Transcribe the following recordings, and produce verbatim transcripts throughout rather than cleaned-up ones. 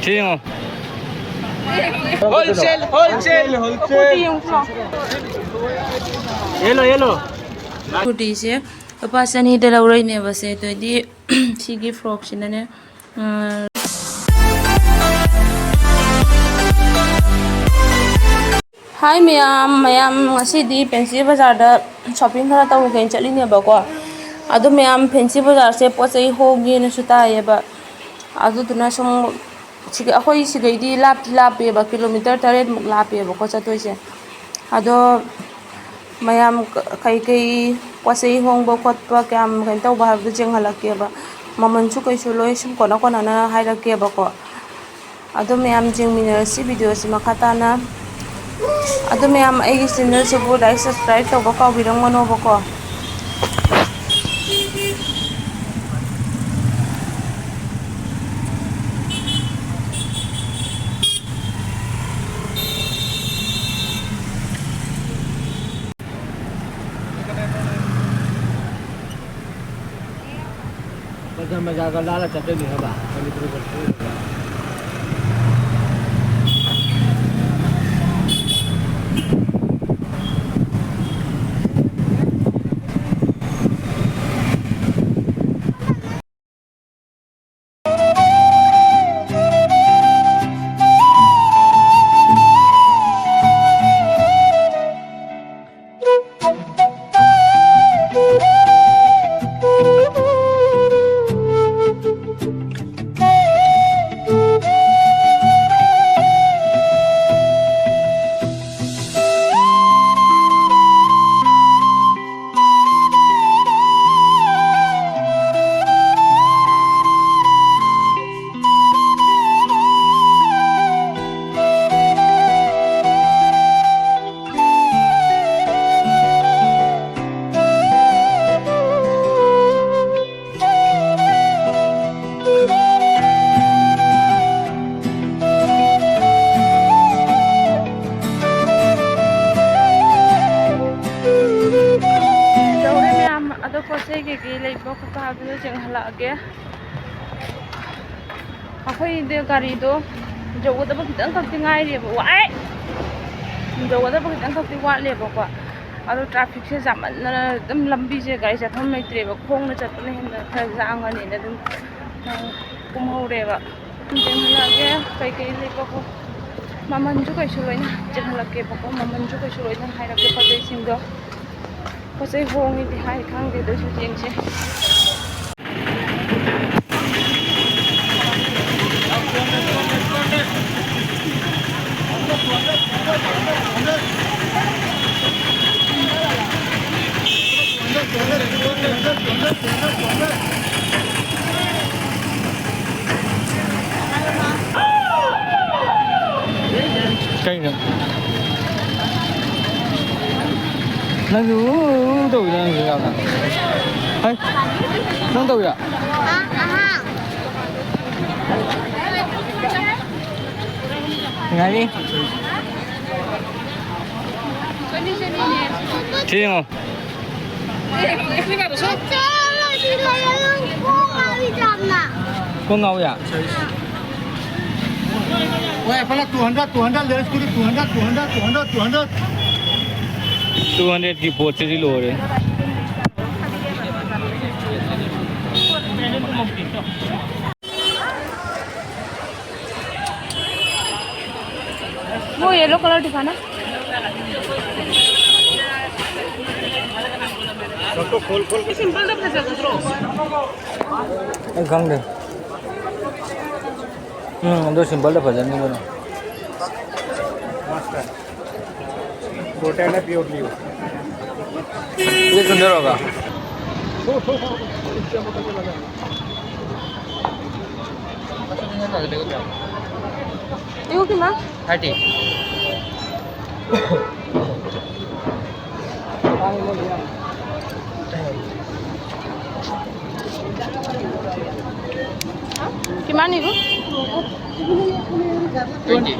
ꯁꯤ ꯌꯦꯡꯉꯣ꯫ Wholesale, wholesale. ꯀꯨꯔꯇꯤ ꯌꯦꯡꯉꯨ ꯂꯥꯎ꯫ Yellow, yellow. ꯀꯨꯔꯇꯤꯁꯦ ꯂꯨꯄꯥ ꯆꯅꯤꯗ ꯂꯧꯔꯛꯏꯅꯦꯕ ꯁꯦ꯫ ꯑꯗꯨꯗꯤ ꯁꯤꯒꯤ ꯐ꯭ꯔꯣꯛꯁꯤꯅꯅꯦ, ꯑ, ꯍꯥꯏ ꯃꯌꯥꯝ, ꯃꯌꯥꯝ ꯉꯁꯤꯗꯤ ꯐꯦꯟꯁꯤ ꯕꯖꯥꯔꯗ ꯁꯣꯞꯄꯤꯡ ꯈꯔ ꯇꯧꯔꯨꯒꯦꯅ ꯆꯠꯂꯤꯅꯦꯕꯀꯣ꯫ ꯑꯗꯣ ꯃꯌꯥꯝ ꯐꯦꯟꯁꯤ ꯕꯖꯥꯔꯁꯦ ꯄꯣꯠ ꯆꯩ ꯍꯣꯡꯉꯦꯅꯁꯨ ꯇꯥꯏꯌꯦꯕ꯫ ꯑꯗꯨꯗꯨꯅ ꯁꯨꯝ ꯁꯤꯒ-, ꯑꯩꯈꯣꯏ ꯁꯤꯗꯩꯗꯤ ꯂꯥꯞꯇꯤ ꯂꯥꯞꯄꯦꯕ, ꯀꯤꯂꯣꯃꯤꯇꯔ ꯇꯔꯦꯠꯃꯨꯛ ꯂꯥꯞꯄꯦꯕꯀꯣ ꯆꯠꯇꯣꯏꯁꯦ꯫ ꯑꯗꯣ ꯃꯌꯥꯝ ꯀ-, ꯀꯩꯀꯩ ꯄꯣꯠ ꯆꯩ ꯍꯣꯡꯕ ꯈꯣꯠꯄ ꯀꯌꯥꯝ ꯀꯩꯅꯣ ꯇꯧꯕ ꯍꯥꯏꯕꯗꯨ ꯌꯦꯡꯍꯜꯂꯛꯀꯦꯕ꯫ ꯃꯃꯜꯁꯨ ꯀꯩꯁꯨ ꯂꯣꯏ ꯁꯨꯝ ꯀꯣꯟꯅ ꯀꯣꯟꯅꯅ ꯍꯥꯏꯔꯛꯀꯦꯕꯀꯣ꯫ ꯑꯗꯣ ꯃꯌꯥꯝ ꯌꯦꯡꯃꯤꯟꯅꯔꯁꯤ ꯚꯤꯗꯤꯑꯣꯁꯤ ꯃꯈꯥ ꯇꯥꯅ꯫ ꯑꯗꯣ ꯃꯌꯥꯝ ꯑꯩꯒꯤ ꯆꯦꯅꯦꯜꯁꯤꯕꯨ ꯂꯥꯏꯛ ꯁꯕꯁꯀ꯭ꯔꯥꯏꯕ ꯇꯧꯕ ꯀꯥꯎꯕꯤꯔꯝꯒꯅꯣꯕꯀꯣ꯫ ꯕꯖꯥꯔ ꯃꯖꯥꯔꯒ ꯂꯥꯜꯂ ꯆꯠꯇꯣꯏꯅꯤ ꯍꯥꯏꯕ, ꯃꯅꯤꯄꯨꯔꯒ ꯊꯣꯛꯑꯒ꯫ ꯌꯧꯔꯦ ꯃꯌꯥꯝ꯫ ꯑꯗꯣ ꯄꯣꯠ ꯆꯩ ꯀꯩꯀꯩ ꯂꯩꯕ ꯈꯣꯠꯄ ꯍꯥꯏꯕꯗꯣ ꯌꯦꯡꯍꯜꯂꯛꯑꯒꯦ꯫ ꯑꯩꯈꯣꯏꯗꯤ ꯒꯥꯔꯤꯗꯣ ꯌꯧꯒꯗꯕ ꯈꯤꯇꯪ ꯈꯛꯇꯤ ꯉꯥꯏꯔꯤꯕ, ꯋꯥꯏ꯫ ꯌꯧꯒꯗꯕ ꯈꯤꯇꯪ ꯈꯛꯇꯤ ꯋꯥꯠꯂꯦꯕꯀꯣ꯫ ꯑꯗꯣ ꯇ꯭ꯔꯥꯐꯤꯛꯁꯦ ꯌꯥꯝꯃꯟꯗꯅ ꯑꯗꯨꯝ ꯂꯝꯕꯤꯁꯦ ꯒꯥꯔꯤ ꯆꯠꯐꯝ ꯂꯩꯇ꯭ꯔꯦꯕ, ꯈꯣꯡꯅ ꯆꯠꯄꯅ ꯍꯦꯟꯅ ꯈꯔ ꯂꯥꯡꯉꯅꯤꯅ ꯑꯗꯨꯝ, ꯑ, ꯀꯨꯝꯍꯧꯔꯦꯕ꯫ ꯌꯦꯡꯍꯜꯂꯛꯑꯒꯦ ꯀꯩꯀꯩ ꯂꯩꯕꯀꯣ꯫ ꯃꯃꯜꯁꯨ ꯀꯩꯁꯨ ꯂꯣꯏꯅ ꯆꯦꯟꯍꯜꯂꯛꯀꯦꯕꯀꯣ, ꯃꯃꯜꯁꯨ ꯀꯩꯁꯨ ꯂꯣꯏꯅ ꯍꯥꯏꯔꯛꯀꯦ ꯄꯣꯠ ꯆꯩꯁꯤꯡꯗꯣ꯫ ꯄꯣꯠ ꯆꯩ ꯍꯣꯡꯉꯤꯗꯤ ꯍꯥꯏ, ꯈꯪꯗꯦ, ꯑꯗꯨꯁꯨ ꯌꯦꯡꯁꯦ꯫ ꯀꯩꯅꯣ? ꯅꯪꯁꯨ ꯎ, ꯎ, ꯎ ꯇꯧꯋꯤꯗ, ꯅꯪꯁꯨ ꯌꯥꯝꯅ꯫ ꯍꯩ, ꯅꯪ ꯇꯧꯋꯤꯔ? ꯉꯥꯏꯔꯤ꯫ ꯁꯤ ꯌꯦꯡꯉꯣ꯫ ꯀꯣꯛ ꯉꯥꯎꯋꯤ ꯌꯥ꯫ ꯍꯣꯏ, ꯐꯅ two hundred, two hundred, ꯂꯩꯔꯦ, ꯁ꯭ꯀꯨꯜꯗ two hundred, two hundred, two hundred, two hundred꯫ Two hundredꯀꯤ ꯄꯣꯠꯁꯤꯗꯤ ꯂꯣꯏꯔꯦ꯫ वो येलो कलर दिखाना। ꯑꯩ ꯈꯪꯗꯦ꯫ ꯎꯝ, ꯑꯗꯨ ꯁꯤꯝꯄꯜꯗ ꯐꯖꯅꯤ ꯀꯩꯅꯣ꯫ ये सुंदर होगा। देखो कितना? थर्टी। কিমান নিব? টুৱেণ্টি।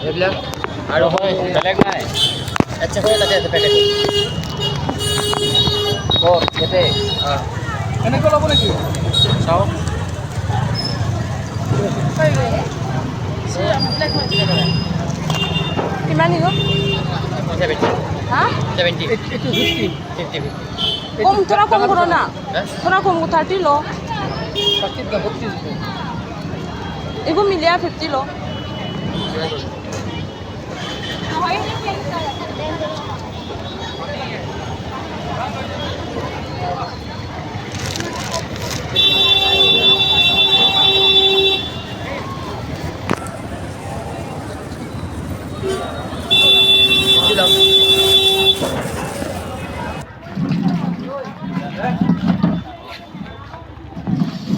এইবিলাক আৰু হয়, বেলেগ নাই। আচ্ছা, হৈ আছে, আছে, পেকেট। ইয়াতে। এনেকৈ ল'ব নেকি? চাওক। কিমান দিব? ছেভেণ্টি। হা? ছেভেণ্টি। এইট-, এইটো ফিফটি। Fifty, fifty. কম, থোৰা কম কৰ না। হা? থোৰা কম কৰ, থাৰ্টি ল। থাৰ্টিত না, বত্ৰিছ। এইবোৰ মিলিয়া ফিফটি ল।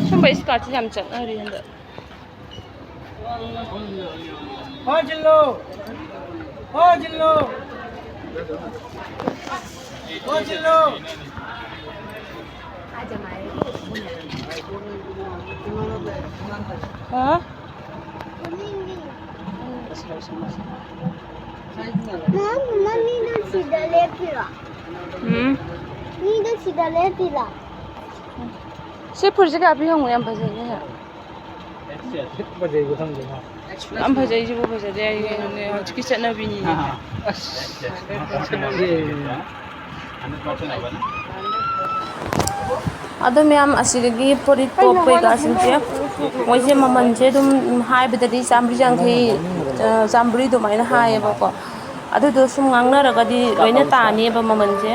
ꯁꯨꯝꯕ ꯏꯁꯀꯥꯔꯠꯁꯦ ꯌꯥꯝ ꯆꯠꯅꯔꯤ ꯍꯟꯗꯛ꯫ ꯐꯥꯖꯤꯜꯂꯣ! ꯐꯥꯖꯤꯜꯂꯣ! ꯐꯥꯖꯤꯜꯂꯣ! ꯍꯥ? ꯃꯃꯥ, ꯃꯃꯥ, ꯃꯤꯗꯣ ꯁꯤꯗ ꯂꯦꯞꯄꯤꯔꯣ? ꯎꯝ꯫ ꯃꯤꯗꯣ ꯁꯤꯗ ꯂꯦꯞꯄꯤꯔꯣ? ꯁꯤ ꯐꯨꯔꯤꯠꯁꯦ ꯀꯌꯥ ꯄꯤ ꯍꯪꯉꯨ? ꯌꯥꯝ ꯐꯖꯩꯅꯦ꯫ ꯐꯖꯩꯕ ꯈꯪꯗꯦ ꯃꯥ꯫ ꯌꯥꯝ ꯐꯖꯩꯁꯤꯕꯨ, ꯐꯖꯗꯦ ꯍꯥꯏꯒꯦ ꯀꯩꯅꯣꯅꯦ, ꯍꯧꯖꯤꯛꯀꯤ ꯆꯠꯅꯕꯤꯅꯤꯅꯦ꯫ ꯑꯁ꯫ ꯑꯗꯣ ꯃꯌꯥꯝ, ꯑꯁꯤꯗꯒꯤ ꯐꯨꯔꯤꯠ ꯇꯣꯞ ꯀꯩꯀꯥꯁꯤꯡꯁꯦ, ꯃꯣꯏꯁꯦ ꯃꯃꯜꯁꯦ ꯑꯗꯨꯝ ꯍꯥꯏꯕꯗꯗꯤ ꯆꯥꯝꯃꯔꯤ ꯌꯥꯡꯈꯩ, ꯑ, ꯆꯥꯝꯃꯔꯤ ꯑꯗꯨꯃꯥꯏꯅ ꯍꯥꯏꯌꯦꯕꯀꯣ꯫ ꯑꯗꯨꯗꯣ ꯁꯨꯝ ꯉꯥꯡꯅꯔꯒꯗꯤ ꯂꯣꯏꯅ ꯇꯥꯅꯤꯕ ꯃꯃꯜꯁꯦ꯫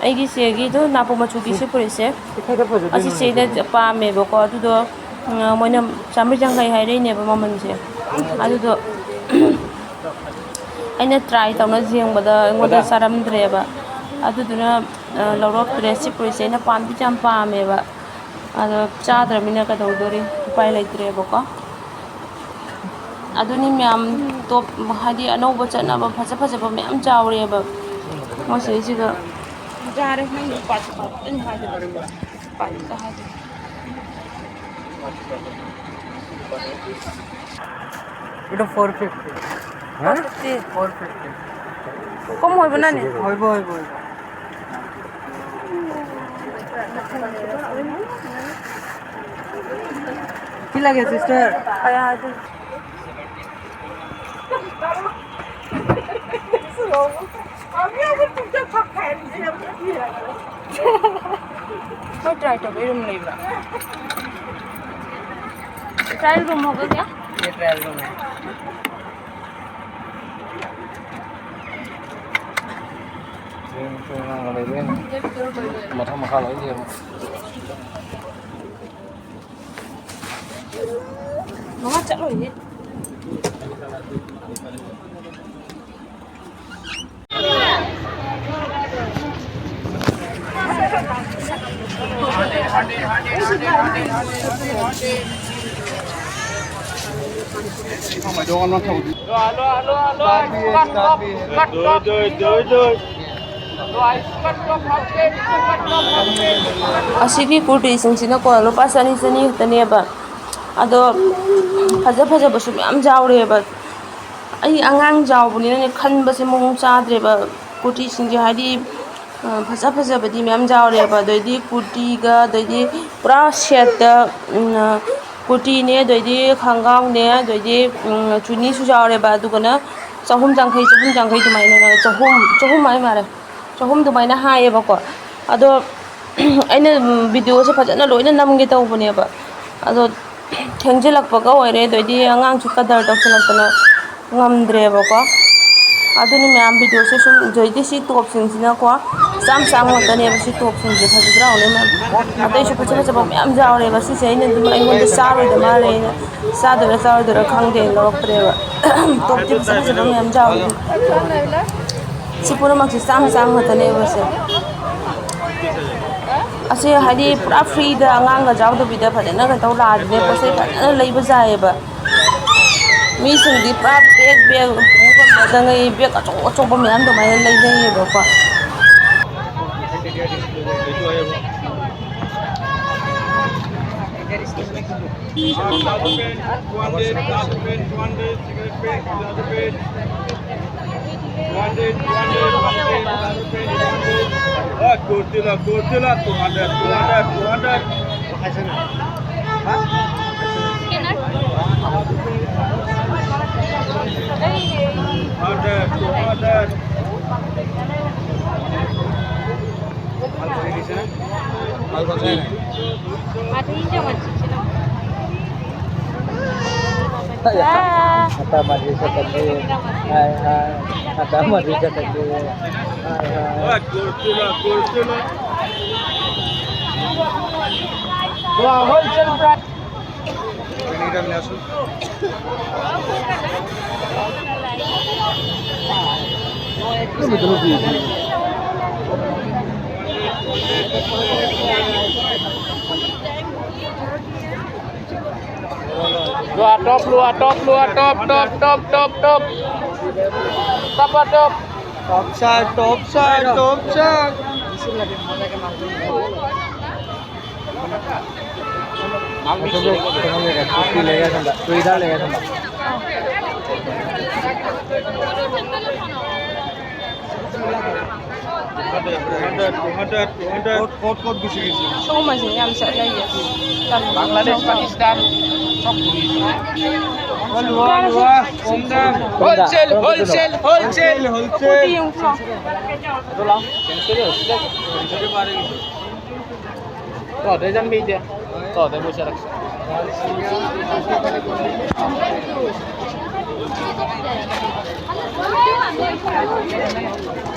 ꯑꯩꯒꯤ ꯆꯦꯒꯤꯗꯣ ꯅꯥꯄꯨ ꯃꯆꯨꯒꯤ ꯁꯤ ꯐꯨꯔꯤꯠꯁꯦ, ꯑꯁꯤ ꯆꯦꯅ ꯄꯥꯝꯃꯦꯕꯀꯣ꯫ ꯑꯗꯨꯗꯣ, ꯎꯝ, ꯃꯣꯏꯅ ꯆꯥꯝꯃꯔꯤ ꯌꯥꯡꯈꯩ ꯍꯥꯏꯔꯛꯏꯅꯦꯕ ꯃꯃꯜꯁꯦ꯫ ꯑꯗꯨꯗꯣ ꯑꯩꯅ ꯇ꯭ꯔꯥꯏ ꯇꯧꯅ ꯌꯦꯡꯕꯗ ꯑꯩꯉꯣꯟꯗ ꯆꯥꯔꯝꯗ꯭ꯔꯦꯕ꯫ ꯑꯗꯨꯗꯨꯅ, ꯑ, ꯂꯧꯔꯛꯇ꯭ꯔꯦ꯫ ꯁꯤ ꯐꯨꯔꯤꯠꯁꯦ ꯑꯩꯅ ꯄꯥꯝꯗꯤ ꯌꯥꯝ ꯄꯥꯝꯃꯦꯕ꯫ ꯑꯗꯣ ꯆꯥꯗ꯭ꯔꯃꯤꯅ ꯀꯩꯗꯧꯗꯣꯔꯤ? ꯎꯄꯥꯏ ꯂꯩꯇ꯭ꯔꯦꯕꯀꯣ꯫ ꯑꯗꯨꯅꯤ ꯃꯌꯥꯝ, ꯇꯣꯞ, ꯍꯥꯏꯗꯤ ꯑꯅꯧꯕ ꯆꯠꯅꯕ ꯐꯖ ꯐꯖꯕ ꯃꯌꯥꯝ ꯌꯥꯎꯔꯦꯕ ꯃꯣꯏ ꯁꯤꯗꯩꯁꯤꯗ꯫ ꯌꯥꯔꯦ, ꯅꯪꯒꯤ ꯄꯥꯔꯠ ꯄꯥꯔꯠ ꯑꯗꯨꯝ ꯍꯥꯏꯗꯣ꯫ ꯄꯥꯔꯠꯇ ꯍꯥꯏꯗꯣ꯫ এইটো ফ'ৰ ফিফটি। হা? Four fifty. Four fifty. কম হ'ব না নি? হ'ব, হ'ব, হ'ব। কি লাগে, সিস্টার? ꯍꯣꯏ, try ꯇꯧꯕꯩ room ꯂꯩꯕ꯭ꯔꯥ? Trial room ꯍꯥꯏꯕ ꯀꯌꯥ? ꯃꯊꯛ ꯃꯈꯥ ꯂꯣꯏ ꯌꯦꯡꯉꯣ꯫ ꯃꯃꯥ ꯆꯠꯂꯣꯏꯅꯦ꯫ ꯑꯁꯤꯒꯤ ꯀꯨꯔꯇꯤꯁꯤꯡꯁꯤꯅꯀꯣ, ꯂꯨꯄꯥ ꯆꯅꯤ, ꯆꯅꯤ ꯈꯛꯇꯅꯦꯕ꯫ ꯑꯗꯣ ꯐꯖ ꯐꯖꯕꯁꯨ ꯃꯌꯥꯝ ꯌꯥꯎꯔꯦꯕ꯫ ꯑꯩ ꯑꯉꯥꯡ ꯆꯥꯎꯕꯅꯤꯅꯅꯦ, ꯈꯟꯕꯁꯦ ꯃꯑꯣꯡ ꯆꯥꯗ꯭ꯔꯦꯕ꯫ ꯀꯨꯔꯇꯤꯁꯤꯡꯁꯦ ꯍꯥꯏꯗꯤ, ꯑ, ꯐꯖ ꯐꯖꯕꯗꯤ ꯃꯌꯥꯝ ꯌꯥꯎꯔꯦꯕ꯫ ꯑꯗꯩꯗꯤ ꯀꯨꯔꯇꯤꯒ, ꯑꯗꯩꯗꯤ ꯄꯨꯔꯥ ꯁꯦꯠꯇ, ꯎꯝ, ꯑ, ꯀꯨꯔꯇꯤꯅꯦ, ꯑꯗꯩꯗꯤ ꯈꯣꯡꯒ꯭ꯔꯥꯎꯅꯦ, ꯑꯗꯩꯗꯤ, ꯎꯝ, ꯆꯨꯅꯤꯁꯨ ꯌꯥꯎꯔꯦꯕ꯫ ꯑꯗꯨꯒꯅ ꯆꯍꯨꯝ ꯌꯥꯡꯈꯩ, ꯆꯍꯨꯝ ꯌꯥꯡꯈꯩ ꯑꯗꯨꯃꯥꯏꯅ, ꯆꯍꯨꯝ, ꯆꯍꯨꯝ ꯍꯥꯏ ꯃꯥꯜꯂꯦ, ꯆꯍꯨꯝ ꯑꯗꯨꯃꯥꯏꯅ ꯍꯥꯏꯌꯦꯕꯀꯣ꯫ ꯑꯗꯣ ꯑꯩꯅ, ꯎꯝ, videoꯁꯦ ꯐꯖꯅ ꯂꯣꯏꯅ ꯅꯝꯒꯦ ꯇꯧꯕꯅꯦꯕ꯫ ꯑꯗꯣ ꯊꯦꯡꯖꯤꯜꯂꯛꯄꯒ ꯑꯣꯏꯔꯦ, ꯑꯗꯩꯗꯤ ꯑꯉꯥꯡꯁꯨ ꯀꯗꯔ ꯇꯧꯁꯤꯜꯂꯛꯇꯅ ꯉꯝꯗ꯭ꯔꯦꯕꯀꯣ꯫ ꯑꯗꯨꯅꯤ ꯃꯌꯥꯝ, videoꯁꯦ ꯁꯨꯝ, ꯑꯗꯩꯗꯤ ꯁꯤ topꯁꯤꯡꯁꯤꯅꯀꯣ, ꯆꯥꯝ ꯆꯥꯝ ꯉꯥꯛꯇꯅꯦꯕ ꯁꯤ topꯁꯤꯡꯁꯦ꯫ ꯐꯖꯗ꯭ꯔꯥ ꯌꯦꯡꯉꯨꯅꯦ ꯃꯌꯥꯝ? ꯑꯇꯩꯁꯨ ꯐꯖ ꯐꯖꯕ ꯃꯌꯥꯝ ꯌꯥꯎꯔꯦꯕ꯫ ꯁꯤꯁꯦ ꯑꯩꯅ ꯑꯗꯨꯝ, ꯑꯩꯉꯣꯟꯗ ꯆꯥꯔꯣꯏꯗ ꯃꯥꯜꯂꯦꯅ, ꯆꯥꯗꯣꯏꯔꯥ ꯆꯥꯔꯣꯏꯗꯣꯏꯔꯥ ꯈꯪꯗꯦꯅ ꯂꯧꯔꯛꯇ꯭ꯔꯦꯕ꯫ Topꯇꯤ ꯐꯖ ꯐꯖꯕ ꯃꯌꯥꯝ ꯌꯥꯎꯔꯦ꯫ ꯁꯤ ꯄꯨꯝꯅꯃꯛꯁꯦ ꯆꯥꯝ ꯆꯥꯝ ꯈꯛꯇꯅꯦꯕ ꯁꯦ꯫ ꯑꯁꯤ ꯍꯥꯏꯗꯤ ꯄꯨꯔꯥ freeꯗ ꯑꯉꯥꯡꯒ ꯌꯥꯎꯗꯕꯤꯗ ꯐꯖꯅ ꯀꯩꯅꯣ ꯇꯧ ꯂꯥꯛꯑꯗꯤꯅꯦ, ꯄꯣꯠ ꯆꯩ ꯐꯖꯅ ꯂꯩꯕ ꯌꯥꯏꯌꯦꯕ꯫ ꯃꯤꯁꯤꯡꯗꯤ ꯄꯨꯔꯥ bag bag ꯄꯨ ꯉꯝꯅꯗꯉꯩ bag ꯑꯆꯧ ꯑꯆꯧꯕ ꯃꯌꯥꯝ ꯑꯗꯨꯃꯥꯏꯅ ꯂꯩꯅꯩꯌꯦꯕꯀꯣ꯫ One hundred, one hundred, one hundred. Oh, good, good, good, two hundred, two hundred, two hundred. Hundred, two hundred. Mati injo mancicina. Ata mati sa tadi. Hai, hai. Ata mati sa tadi. Hai, hai. Wah, wholesale price. Lua top, lua top, lua top, top, top, top, top. Top, top. Top side, top side, top side. Two hundred, two hundred, two hundred. Kot, kot, kot gusi gisi. Song masih nyam sa lagi. Bangladesh, Pakistan. Wah, wah, wah. Wholesale, wholesale, wholesale. Wholesale, wholesale. Ito lang. Ito, dahil dyan, media. Ito, dahil mo siya.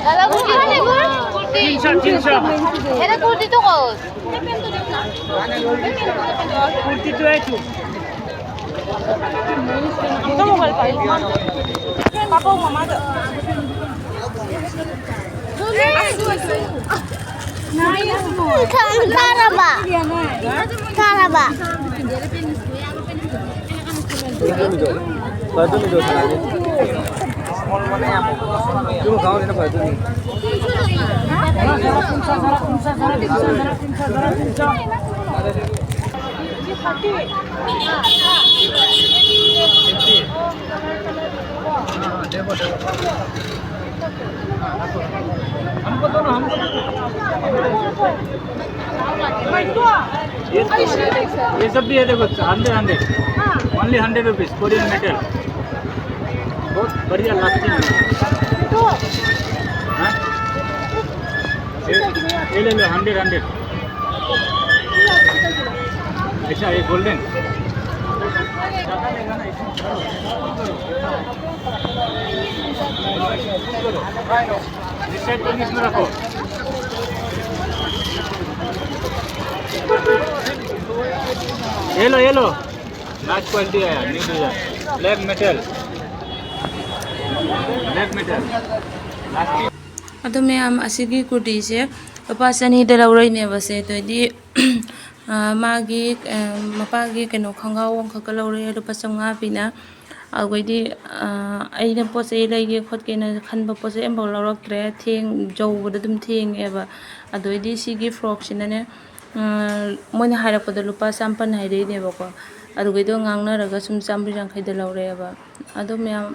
দাদা, কুর্তি নেব? কুর্তি। তিনশো, তিনশো। এটা কুর্তি তো কত? কুর্তি তো একটু। Papo, mamá. Karaba. Karaba. हमको दो ना, हमको दो। ये, ये सब भी है, देखो, hundred hundred, only hundred rupees, Korean metal, बहुत बढ़िया लगती है। हाँ? ये, ये ले लो, हंड्रेड हंड्रेड। अच्छा, ये गोल्डन। ये लो, ये लो, लास्ट क्वालिटी है, new design, black metal, black metal, last. ꯑꯗꯣ ꯃꯌꯥꯝ, ꯑꯁꯤꯒꯤ ꯀꯨꯔꯇꯤꯁꯦ ꯂꯨꯄꯥ ꯆꯅꯤꯗ ꯂꯧꯔꯛꯏꯅꯦꯕ ꯁꯦ꯫ ꯑꯗꯨꯗꯤ, ꯑ, ꯃꯥꯒꯤ, ꯑ, ꯃꯄꯥꯒꯤ ꯀꯩꯅꯣ ꯈꯣꯡꯒ꯭ꯔꯥꯎ ꯑꯃꯈꯛꯀ ꯂꯧꯔꯛꯑꯦ ꯂꯨꯄꯥ ꯆꯥꯝꯃꯉꯥ ꯄꯤꯅ꯫ ꯑꯗꯨꯒꯩꯗꯤ, ꯑ, ꯑꯩꯅ ꯄꯣꯠ ꯆꯩ ꯂꯩꯒꯦ ꯈꯣꯠꯀꯦꯅ ꯈꯟꯕ ꯄꯣꯠ ꯆꯩ ꯑꯃꯐꯥꯎ ꯂꯧꯔꯛꯇ꯭ꯔꯦ꯫ ꯊꯦꯡ-, ꯌꯧꯕꯗ ꯑꯗꯨꯝ ꯊꯦꯡꯉꯦꯕ꯫ ꯑꯗꯨꯗꯩꯗꯤ ꯁꯤꯒꯤ ꯐ꯭ꯔꯣꯛꯁꯤꯅꯅꯦ, ꯑ, ꯃꯣꯏꯅ ꯍꯥꯏꯔꯛꯄꯗ ꯂꯨꯄꯥ ꯆꯥꯃꯥꯄꯟ ꯍꯥꯏꯔꯛꯏꯅꯦꯕꯀꯣ꯫ ꯑꯗꯨꯒꯩꯗꯣ ꯉꯥꯡꯅꯔꯒ ꯁꯨꯝ ꯆꯥꯝꯃꯔꯤ ꯌꯥꯡꯈꯩꯗ ꯂꯧꯔꯛꯑꯦꯕ꯫ ꯑꯗꯣ ꯃꯌꯥꯝ,